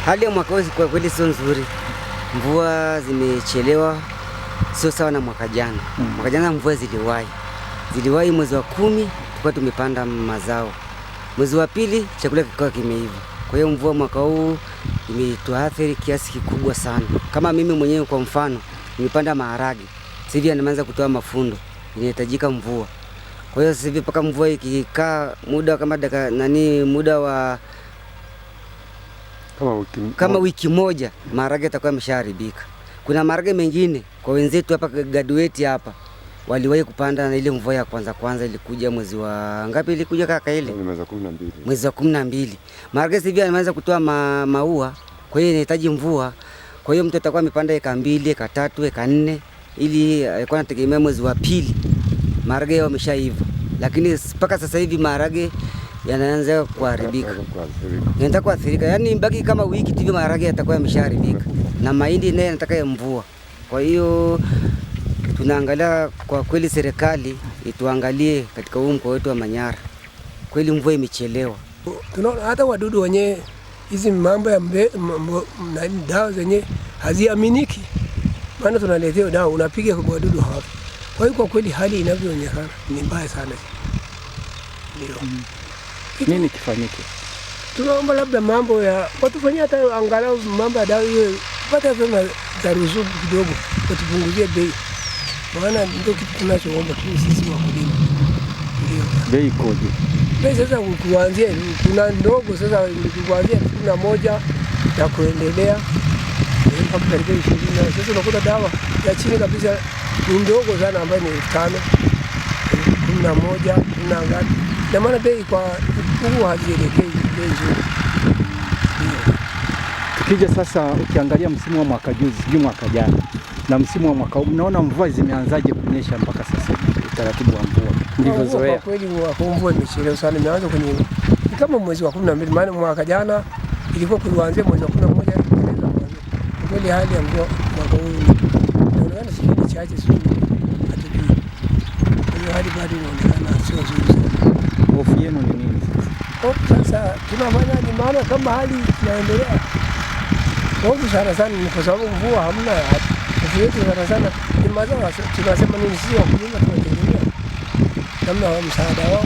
Hali ya mwaka huu kwa kweli sio nzuri, mvua zimechelewa, sio sawa na mwaka jana. Mwaka jana mvua ziliwahi mwezi wa 10 tulikuwa tumepanda mazao, mwezi wa 2 chakula kikawa kimeiva. Kwa hiyo mvua mwaka huu imetuathiri kiasi kikubwa sana. Kama mimi mwenyewe kwa mfano nimepanda maharage, sasa hivi yanaanza kutoa mafundo, inahitajika mvua. Kwa hiyo sasa hivi mpaka mvua ikikaa muda kama dakika nani, muda wa kama wiki moja, maharage yatakuwa yameshaharibika. Kuna maharage mengine kwa wenzetu hapa graduate hapa waliwahi kupanda na ile mvua ya kwanza ilikuja mwezi wa ngapi ilikuja kaka ile? Mwezi wa 12. Mwezi wa 12. Maharage sasa hivi yanaanza kutoa maua, kwa hiyo inahitaji mvua. Kwa hiyo mtu atakuwa amepanda eka 2, eka 3, eka 4 ili alikuwa anategemea mwezi wa 2 maharage yameshaiva. Lakini mpaka sasa hivi maharage yanaanza kuharibika. Yanaanza kuathirika. Yaani mbaki kama wiki tu maharage yatakuwa yameshaharibika. Na mahindi naye yanataka ya mvua. Kwa hiyo tunaangalia kwa kweli serikali ituangalie katika huu mkoa wetu wa Manyara. Kweli mvua imechelewa. Tunaona hata wadudu wenyewe hizi mambo ya dawa zenye haziaminiki. Maana tunaletewa dawa unapiga kwa wadudu hawafi. Kwa hiyo kwa kweli hali inavyoonekana ni mbaya sana. Ndio. Nini kifanyike? Tunaomba labda mambo ya watufanyie hata angalau mambo ya dawa hiyo, pata fedha za ruzuku kidogo, watupunguzie bei. Maana ndio kitu tunachoomba tu sisi wakulima. Ndio. Bei ikoje? Bei sasa kuanzia kuna ndogo sasa kuanzia 11 na kuendelea mpaka karibia 20. Sasa unakuta dawa ya chini kabisa ni ndogo sana ambayo ni 5, 11, 10 na ngapi. Na maana bei kwa huku hazielekei bei nzuri. Tukija sasa ukiangalia msimu wa mwaka juzi, sijui mwaka jana na msimu wa mwaka huu, mnaona mvua zimeanzaje kunyesha mpaka sasa? Utaratibu wa mvua ndivyozoea. Kwa kweli mvua imechelewa sana, imeanza kwenye kama mwezi wa 12, maana mwaka jana ilikuwa kuanzia mwezi wa 11. Kwa kweli hali ya mvua mwaka huu inaonekana sijui chache, sijui hatujui. Kwa hiyo hali bado inaonekana sio nzuri sana. Hofu yenu ni nini sasa? Hofu sasa tunafanyaje? Maana kama hali inaendelea hofu sana sana ni kwa sababu mvua hamna. Hofu yetu sana sana ni mazao, tunasema nini sisi wakulima tunategemea namna wa msaada wao.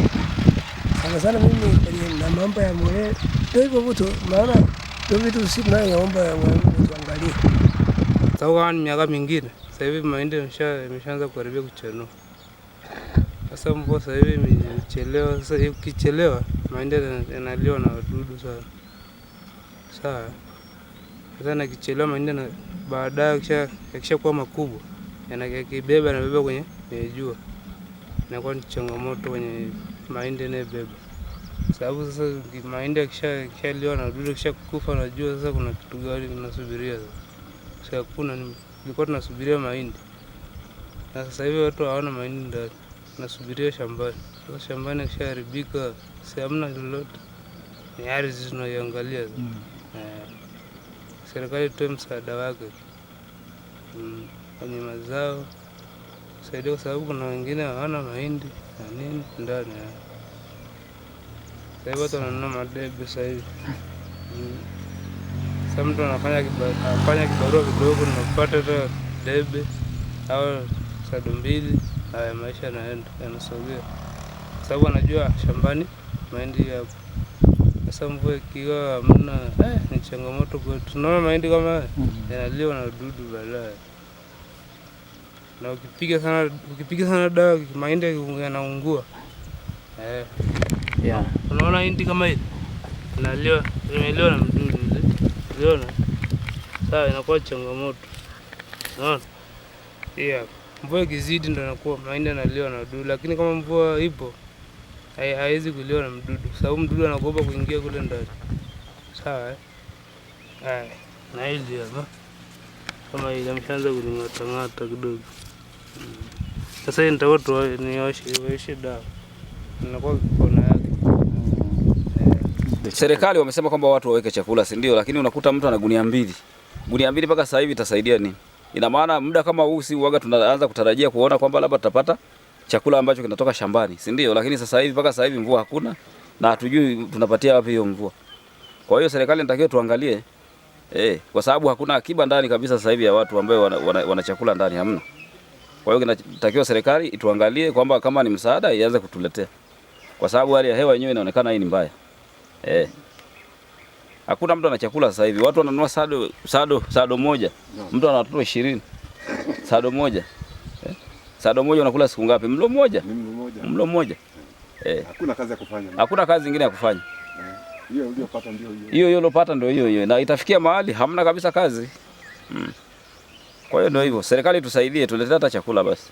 Sana sana mimi na mambo ya mbolea ndio hivyo vitu, maana ndio vitu sisi tunayoomba tuangalie. Sababu kama ni miaka mingine sasa hivi mahindi imeshaanza kuharibika kuchanua. Sasa mvua sasa hivi imechelewa, sasa ikichelewa mahindi yanaliwa na wadudu sana. Sawa. Sasa nakichelewa mahindi na baadaye yakishakuwa makubwa yakibeba yanabeba kwenye jua. Inakuwa ni changamoto kwenye mahindi yanayobeba. Sababu sasa mahindi yakishaliwa na wadudu yakishakufa na jua, sasa kuna kitu gani tunasubiria sasa? Sasa hakuna, tulikuwa tunasubiria mahindi. Na sasa hivi watu hawana mahindi ndani. Tunasubiria shambani. Sasa shambani yakishaharibika, si hamna lolote. Ni ardhi tunaiangalia sasa. Serikali itoe msaada wake. Kwenye mazao. Saidia kwa sababu kuna wengine hawana mahindi na nini ndani. Sasa hivi watu wananunua madebe sasa hivi. Sasa mtu anafanya kibarua kidogo na kupata hata debe au sado 2, haya maisha yanaenda, yanasogea. Sababu anajua shambani mahindi yapo. Sasa mvua ikiwa hamna, ni changamoto kwetu. Tunaona mahindi kama haya yanaliwa na wadudu baadaye. Na ukipiga sana dawa mahindi yanaungua. Unaona hindi kama hili imeliwa na mdudu mzee. Unaona? Sawa, inakuwa changamoto. Unaona? Yeah. Mvua ikizidi ndo inakuwa mahindi yanaliwa na wadudu, lakini kama mvua ipo haiwezi kuliwa na mdudu sababu mdudu anaogopa kuingia kule ndani. Sawa? Haya, na hili hapa kama ile imeshaanza kuling'ata-ng'ata kidogo. Sasa hii nitakuwa nioshe dawa. Inakuwa kona yake. Serikali wamesema kwamba watu waweke chakula, si ndio? Lakini unakuta mtu ana gunia 2. Gunia 2 mpaka sasa hivi itasaidia nini? Ina maana muda kama huu si uaga tunaanza kutarajia kuona kwamba labda tutapata chakula ambacho kinatoka shambani, si ndio? Lakini sasa hivi mpaka sasa hivi mvua hakuna na hatujui tunapatia wapi hiyo mvua. Kwa hiyo serikali inatakiwa tuangalie Kwa sababu hakuna akiba ndani kabisa sasa hivi ya watu ambao wana chakula ndani, hamna. Kwa hiyo kinatakiwa serikali ituangalie kwamba kama ni msaada ianze kutuletea, kwa sababu hali ya hewa yenyewe inaonekana hii ni mbaya. Hakuna mtu ana chakula sasa hivi. Watu wananunua sado moja. Mtu ana watoto 20. Sado moja. Sado moja unakula siku ngapi? Mlo mmoja. Ni mlo mmoja. Mlo mmoja. Hakuna kazi ya kufanya. Hakuna kazi nyingine ya kufanya. Hiyo uliyopata ndio hiyo. Hiyo hiyo uliyopata ndio hiyo hiyo. Na itafikia mahali hamna kabisa kazi. Kwa hiyo ndio hivyo. Serikali tusaidie, tuletee hata chakula basi.